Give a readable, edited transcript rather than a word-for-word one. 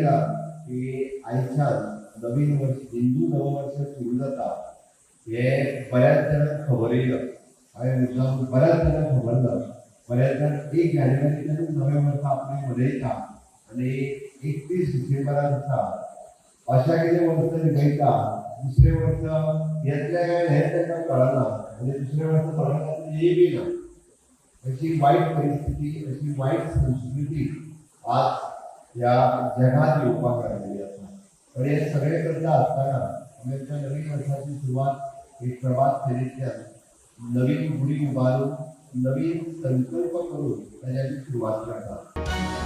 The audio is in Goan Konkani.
केला की आयच्यान नवीन वर्स, हिंदू नववर्ष सुरू जाता हे बऱ्याच जाणांक खबरय ना. हांवें मुद्दाम, बऱ्याच जाणांक खबर ना. बऱ्याच जाण 1 जानेवारीच्यानूच नवें वर्स आपलें मनयता आनी 31 डिसेंबरा दिसा अशा कितें वर्स निभयता. दुसरें वर्स येतलें काय हें तांकां कळना आनी दुसरें वर्स थोड्यांक येय बी ना. अशी वायट परिस्थिती, अशी वायट संस्कृती आज ह्या जगात येवपाक लागलेली आसा. पण हे सगळें करता आसतना आमी आमच्या नवीन वर्साची सुरवात एक प्रभात फेरींतल्यान नवीन गुढी उबारून, नवीन संकल्प करून ताची आमी सुरवात करता.